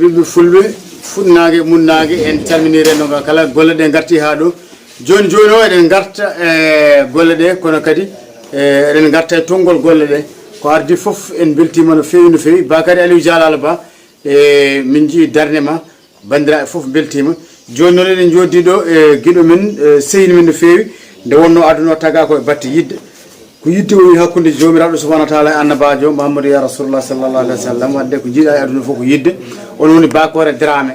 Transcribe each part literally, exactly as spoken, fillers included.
Ɓiɓɓe fulɓe, fuɗnaange, munnaange, en calminii renndo ngaa kala. Golle ɗe ngartii haa ɗo. Jooni jooni o, eɗen ngarta e golle ɗe, kono kadi, e, eɗen ngarta e tonngol golle ɗe. Ko ardii fof, en mbeltiima no feewi, no feewi. Bakary Aliou Dialalo Ba, e, min njii darnde ma, banndiraaɓe fof mbeltiima. Jooni noon eɗen njooɗii ɗo e giɗo men, e, sehil men no feewi. Nde wonnoo aduna o tagaa ko e batte yiɗde. Ko yiɗde woni hakkunde Joomiraaɗo Subhaanahu wa Taala e Annabaajo Muhammadu ya Rasulullah sallallahu alaihi wa sallam. Waɗde ko njiiɗaa e aduna fof ko yiɗde. On woni Bakore Dramé.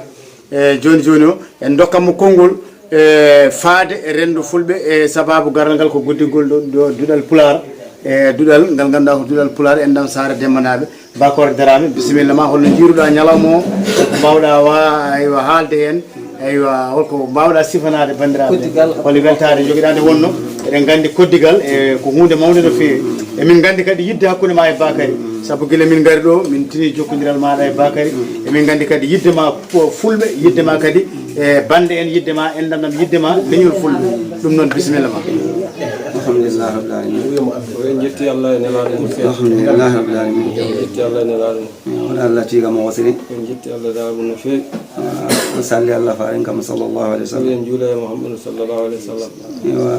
E jooni jooni o, en ndokkat mo konngol, e, faade e renndo fulɓe, e sabaabu garal ngal ko goddingol ɗo, ɗo duɗal Pulaar, e duɗal ngal ngannduɗaa ko duɗal Pulaar, enɗam Saare Dembanaaɓe. Bakore Dramé, bisimilla ma, holno njiiruɗaa ñalawma o? Ko mbaawɗaa wa-, aywa, haalde heen? Aywa, holko mbaawɗaa sifanaade banndiraaɓe? Koddigal. Holi weltaare njogiɗaa nde wonno? Eɗen nganndi koddigal, e ko huunde mawnde no feewi. Emin nganndi kadi yiɗde hakkunde ma e Bakary. Sabu gila min ngari ɗo, min tini jokkondiral maaɗa e Bakary. Emin nganndi kadi yiɗde ma fu-, fulɓe, yiɗde ma kadi e bannde en, yiɗde ma enɗam ɗam, yiɗde ma leñol fulɓe. Ɗum noon, bisimilla ma. Alhamdulillah rabbil alamin. O en jetti Allah e nelaaɗo mum. Alhamdulillah rabbil alamin. En jetti Allah e nelaaɗo mum. Wona Allah tiiga mo wasiri. En jetti Allah daabu no feewi. O salli Allah faaren kam sallallahu alaihi wa sallam. En juula e Muhammadu sallallahu alaihi wa sallam. Ewa,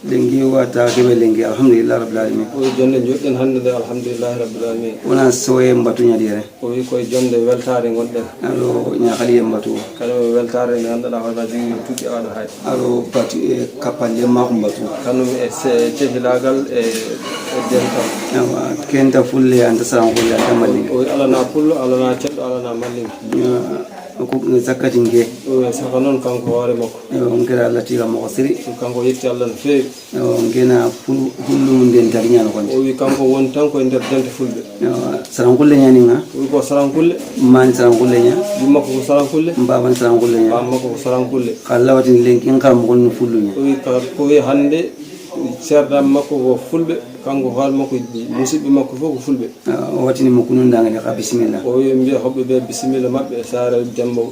lengi wata kebe lengi, alhamdulillah rabbil alamin. O jonde joɗɗen hannde nde, alhamdulillahi rabbil alamin. Wona soye mbatuña dire. O wi koye jonde weltaare ngonɗen. Aɗo ñaxali e mbatu. Kala weltaare nde ngannduɗaa hoore ma jogii tuuti aɗa hay. Aɗo batu e kappalle makko mbatu. Kanum e se-, sehilaagal e, e dental. Awa, kenta fulle anta saran fulle anta mallingi. O wi alana pullo, alana ceddo, alana mallingi. Awa, ko zakkati nge. O wi saka noon kanko hoore makko. Ewa, on kira Allah tiiga mo ko siri. Kanko yetti Allah no feewi. Ewa, on kena ful-, hullu mun den tari ñaano konde. O wi kanko woni tan ko e nder dente fulɓe. Ewa, saran kulle ñaani nga. O wi ko saran kulle. Man saran kulle ña. Yumma ko saran kulle. Mbaban saran kulle ña. Bamma ko saran kulle. Kala watin lenki en kam ko no fullu ña. O wi ka, ko wi hannde ceerno makko ko fulɓe, kanko hoore makko, musidɓe makko fof ko fulɓe. Ah, o watini mo kunun dangale ka bisimilla. O wi mbiya hoɓɓe ɓe bisimilla maɓɓe e Saare Demba.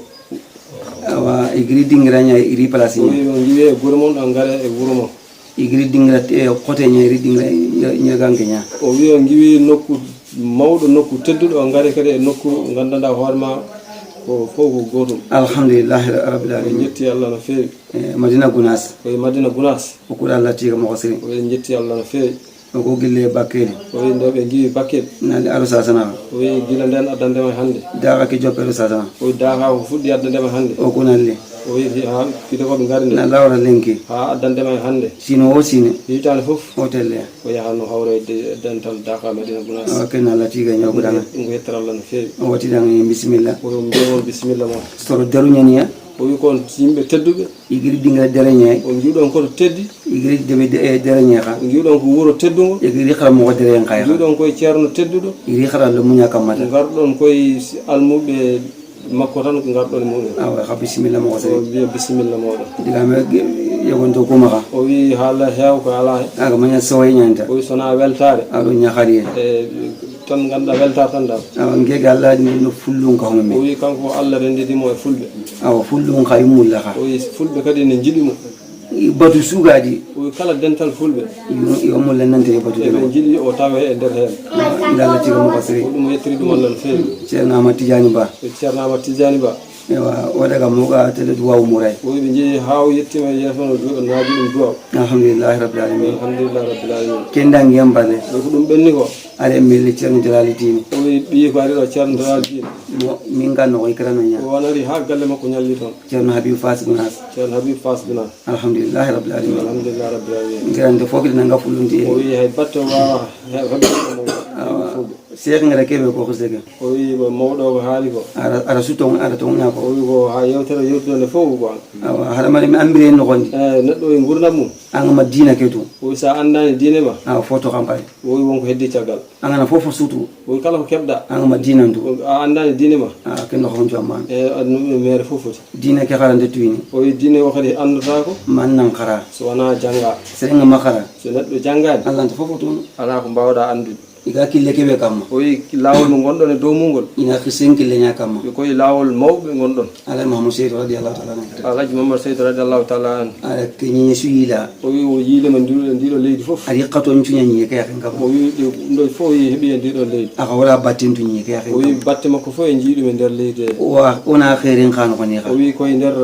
Awa, igiri dingira ña iri place. O wi ña. O ngiwi e gure mon, o ngare e wuro mon. Igiri dingira, e, kote ña iri dingira ña, ña ganke ña. O wi o ngiwi nokku mawɗo, nokku tedduɗo, o ngare kadi e nokku nganndanɗaa hoore ma ko fof ko gootum. Alhamdulillahi rabbil alamin. En jetti Allah no feewi. E, Madina Gunaas. Ko e Madina Gunaas. O kuɗa Allah tiiga mo ko siri. O en jetti Allah no feewi. O ko gille Bakkeli. O wi nde ɓe ngiwi Bakkeli. Nali aro sasana. O wi gila nden addande ma hannde. Daga ki joppe aro sasana. O wi daga ko fuɗɗi addande ma hannde. O ko nalli. O wi ha kide ko ɓe ngari nde. Na lawra lenki. Ha addande ma hannde. Sino o sine. Hitande fof. O telle. O yaha no hawra e de-, dental Daga Madina Gunaas. O kenna Allah tiiga ñaw ko dana. Ngo yettara Allah no feewi. O wati dana e bisimilla. O wi mbiyamon bisimilla mon. Soro daru ñaniya. O wi kon yimɓe tedduɓe. Igiri dinga dere ñay. O ngiwɗon ko to teddi. Igiri debe de, e dere ñay ka. O ngiwɗon ko wuro teddungo. Igiri xara mo dere en kay. Ngiwɗon koye ceerno tedduɗo. Igiri xara lo muña kamata. Ngarɗon koye almuɓe makko tan ko ngarɗon e mumen. Awa, ka bisimilla mo ko sey. O wiya bisimilla moɗon. Diga me yogon to kuma ka. O wi haala heew ko ala he. Aga manya soy ñanta. O wi sona weltare. Alo ñaxari. E tan ngannduɗaa weltaare tan dal. Awa, ngega Allah ni no fullun ka hono men. O wi kanko Allah renndidi mo e fulɓe. Awa, fullun ka yumulla ka. O wi fulɓe kadi ne njiɗi mo. Batu sugaji. O wi kala dental fulɓe. Yo, yo mo lennante e batu eɓe dema. Njiɗi o tawe e nder heen. Awa, nda Allah tiga mo kasiri. Ko ɗum yettiri ɗum Allah no feewi. Ceerno Amadou Tidiane Ba. E Ceerno Amadou Tidiane Ba. Ewa, o daga mo ga tele duwa umurai. O wi ɓe njehi haa o yettima yeeso no jo-, naaji ɗum duwa. Alhamdulillahi rabbil alamin. Alhamdulillahi rabbil alamin. Kenda ngem bale. Ɗo ko ɗum ɓenni ko. Are mi le Ceerno Jalali Diine. O wi ɓiyi ko ari ɗo Ceerno Jalali Diine. Mo, min ga no ikra no nya. O wonari haa galle makko ñalli toon. Ceerno Habib Fass Gunaas. Ceerno Habib Fass Gunaas. Alhamdulillahi rabbil alamin. Alhamdulillahi rabbil alamin. Ngirande fof kadi nanga fullundi. O wi hay batte wawa he-, heɓde mo. Awa. Cheikh ngara keɓe ko ko sege. O wi ko mawɗo ko haali ko. Ara, ara su toon, ara toon ña ko. O wi ko ha yewtere yewtude nde fof ko an. Awa, hara mari mi ambiri en no gondi. E, neɗɗo e ngurdam mum. An ma diina ke tu. O wi sa anndani diine ma. Awa, foto kam kadi. O wi wonko heddi caggal. An gana fof fof sutu. O wi kala ko keɓɗa. An ma diina tu. O wi a anndani diine ma. A, ken no ko honto amman. E, an mere fof foti. Diina ke xarande tuyini. O wi diine o kadi anndata ko. Man nan xara. So wona jannga. Sere nga ma xara. So neɗɗo janngaani. Allah to fof fof tun. Alaa ko mbaawɗa anndude. I ka kille keɓe kamma. O wi laawol mo ngonɗon e dow mum ngol. Ina xisen kille ña kamma. Ko e laawol mawɓe ngonɗon. Alhaji Mahamadou Seydou radiallahu taala anhu. Alhaji Mahamadou Seydou radiallahu taala anhu. Ala ke ñiñe su yila. O wi o yiilima ndiɗo, ndiɗo leydi fof. Aɗa yiqqa toon cuña ñiñe ke yaxen kamma. O wi ɗe, ɗo fof o yi heɓi e ndiɗo leydi. Aka wala battin tu ñiñe ke yaxen kamma. O wi batte makko fof e njiiɗum e nder leydi he. Wa, wona xeerin xano ko ni xa. O wi koye nder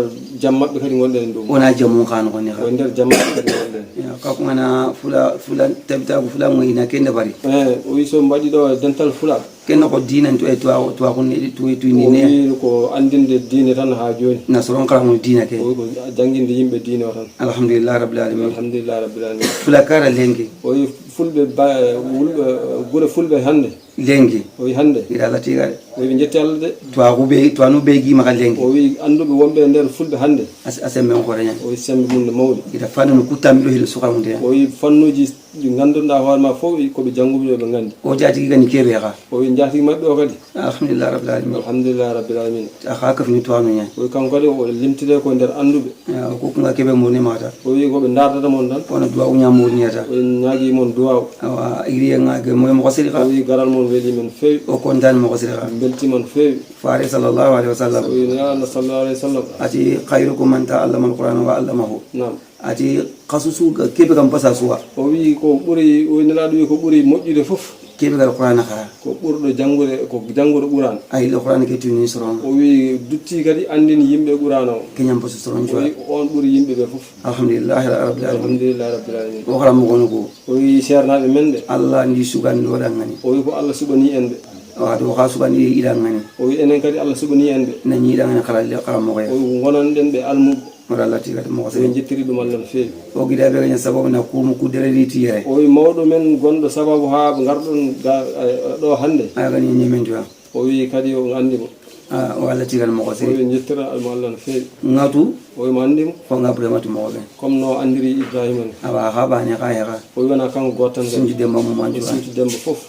jam maɓɓe kadi ngonɗen e ɗum. Wona jamun xano ko ni xa. Koye nder jam maɓɓe kadi ngonɗen. Ya, ka kuma na fula, fula, tabita ko fula mo ina kende bari. Eh, o wi so mbaɗi ɗo e dental fula. Kenno ko diina to e tuwa, tuwa kun ne, tu, tu ni ne. O wi ko andinde diine tan ha jooni. Na soron kala mo diina ke. O wi ko janginde yimɓe diine o tan. Alhamdulillah rabbil alamin. Alhamdulillah rabbil alamin. Fula kara lenki. O wi fulɓe ba, wulɓe, gure fulɓe hande. Lenki. O wi hande. Ira latiga. O wi ɓe jetti Allah de. Tuwa ku be, tuwa nu be gi maka lenki. O wi anduɓe wonɓe e nder fulɓe hande. As, asembe on ko reñan. O wi sembe mum no mawɗi. Ita fanu no kutami ɗo hilo suka mun de. O wi fannuji ɗi ngannduɗaa hoore ma fof, ko ɓe jannguɓe ɓe nganndi. O jaatigi gani keɓe xa. O wi njaatigi maɓɓe o kadi. Alhamdulillah rabbil alamin. Alhamdulillah rabbil alamin. A xa kafini tuwano ñaani. O wi kanko kadi o limtide ko nder annduɓe. Ya, o ko kunga keɓe moni mata. O wi ko ɓe ndardata mon tan. Kono duwaw ña moni ñata. O wi ñaagi mon duwaw. Awa iri nga ge moy mo xosiri xa. O wi garal mon weli men fewi. O kontan mo xosiri xa. Belti mon fewi. Fare sallallahu alaihi wasallam. O wi nana sallallahu alaihi wasallam. Ati khairukum man ta'allama alquran wa allamahu. Naam. Ati kasusu ga kebe kam pasa suwa. O wi ko ɓuri, o wi Nelaaɗo wi ko ɓuri moƴƴude fof. Kebe ga Qur'ana xara. Ko ɓurɗo janngude, ko janngude Qur'an. Ay le Qur'ana ke tuni soron. O wi dutti kadi anndini yimɓe Qur'ana o. Kenyam pasu soron. O wi on ɓuri yimɓe ɓe fof. Alhamdulillahi rabbil alamin. Alhamdulillahi rabbil alamin. O xara mo gono ko. O wi seernaaɓe men ɓe. Allah ndi sugandi waɗa ngani. O wi ko Allah suɓani en ɓe. Wato xa sugandi ila ngani. O wi enen kadi Allah suɓani en ɓe. Na ñiɗa ngani xara le xara mo. O wi ngonanɗen ɓe almuɓe. Wala Allah tigata mo. Emin jettiri ɗum Allah no feewi. O gida ɓe gaña sababu na kumu kuddere ɗi tiyere. O wi mawɗo men gonɗo sababu haa ngarɗon ga, eh, ɗo hannde. Ay gani ñemen tuwa. O wi kadi o anndi mo. Ah, o Allah tigata mo. O wi jettira mo Allah no feewi. Ngatu. O wi mo anndi mo. Ko nga brema tu mo ɓe. Comme no anndiri Ibrahima ni. Awa ha bani ha hera. O wi wona kanko gooto tan kadi. Sinti Demba mo mantu. Sinti Demba fof.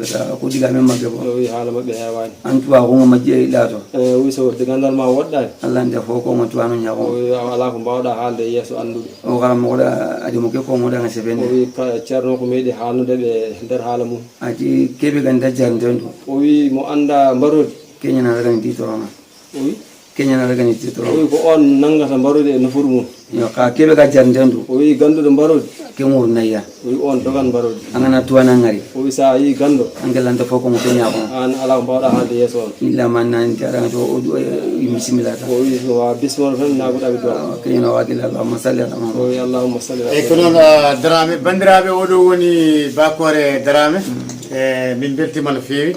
Kata ko diga men magge bo. O wi haala maɓɓe heewaani. An tuwa ko mo majje ila to. Eh, o wi so gandal ma woɗɗaani. Allah nde fof ko mo tuwano ñawo. O wi alaa ko mbaawɗa haalde yeeso annduɓe. O kala mo waɗa adi mo ke ko mo daga seven. O wi ka ceerno ko meeɗi haalnude ɓe nder haala mum. Adi keɓe ganda jarnde ndu. O wi mo annda mbaroodi. Keñana ragani di torona. O wi? Keñana ragani di torona. O wi ko on nanngata mbaroodi e nafoore mum. Yo ka keɓe ga jarnde ndu. O wi gannduɗo mbaroodi. Ke ŋur nayya. O wi on dogan mbaroodi. Angana tuwana ngari. O wi sa yi ganndo. Angelanta fof ko mo keña ko. An alaa ko mbaawɗa haalde yeeso on. Illa man nan jarana to o du, eh, bisimilla ta. O wi so wa bismillah tan naaguɗa ɓe duwa. Ah, keñana wa gila Allahumma salli ala Muhammad. O wi Allahumma salli ala. Eyyi, ko noon, ah, Darame, banndiraaɓe, oɗo woni Bakore Darame. E, min mbeltiima no feewi.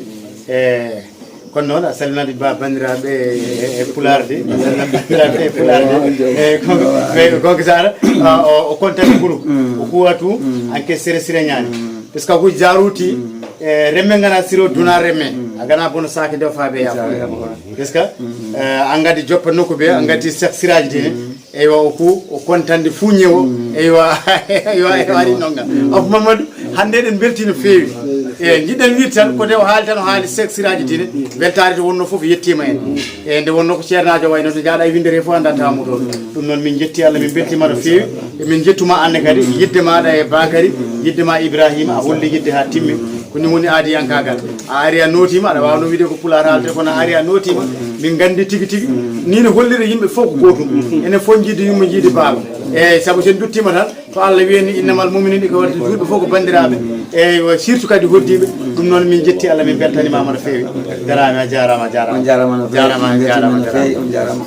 E, kono noon, a salminaade ba banndiraaɓe e, e, e Pulaar de. A salminaade banndiraaɓe e Pulaar de. E, gonga, gonga Sara, a, o, o kontan guru. O kuwa tu, anke sere sere ñaani. Parce que ko jaruti, e, remme ngana siro duna remme. A gana bono sake do fabe ya. Parce que, e, angadi joppa nokku be, angadi sek siraji dine. Eywa, o ku, o kontande fuu ñewo. Eywa, eywa, eywa, ari nonga. Of Mamadou, hannde eɗen mbelti no feewi. E, jiɗɗen wiide tan, ko nde o haali tan, o haali sek siraji dine. Weltaare to wonno fof yettiima en. E, nde wonno ko ceernaajo wayno to jaaɗa e winndere fof annda tamu toon. Ɗum noon min njetti Allah, min mbeltiima no feewi. E min njettuma anne kadi, yidde maɗa e Bakary, yidde ma Ibrahima, a holli yidde ha timmi. Ko ni woni aadiyankaagal. A ari a nootiima, aɗa waawno wiide ko Pulaar haalde, kono a ari a nootiima. Min nganndi tigi tigi. Ni no hollira yimɓe fof ko gootum. Enen fof njiidi yumma, njiidi baaba. Eyyi, sabu so en nduttiima tan, to Allah wiyani innamal mu'minina, ko waɗata juulɓe fof ko banndiraaɓe. Eyyi, surtout kadi hoddiiɓe. Ɗum noon min njetti Allah, min mbeltaniima no feewi. Jaraama, a jaaraama, a jaaraama. On jaaraama no feewi. Jaaraama, a jaaraama, a jaaraama. On jaaraama.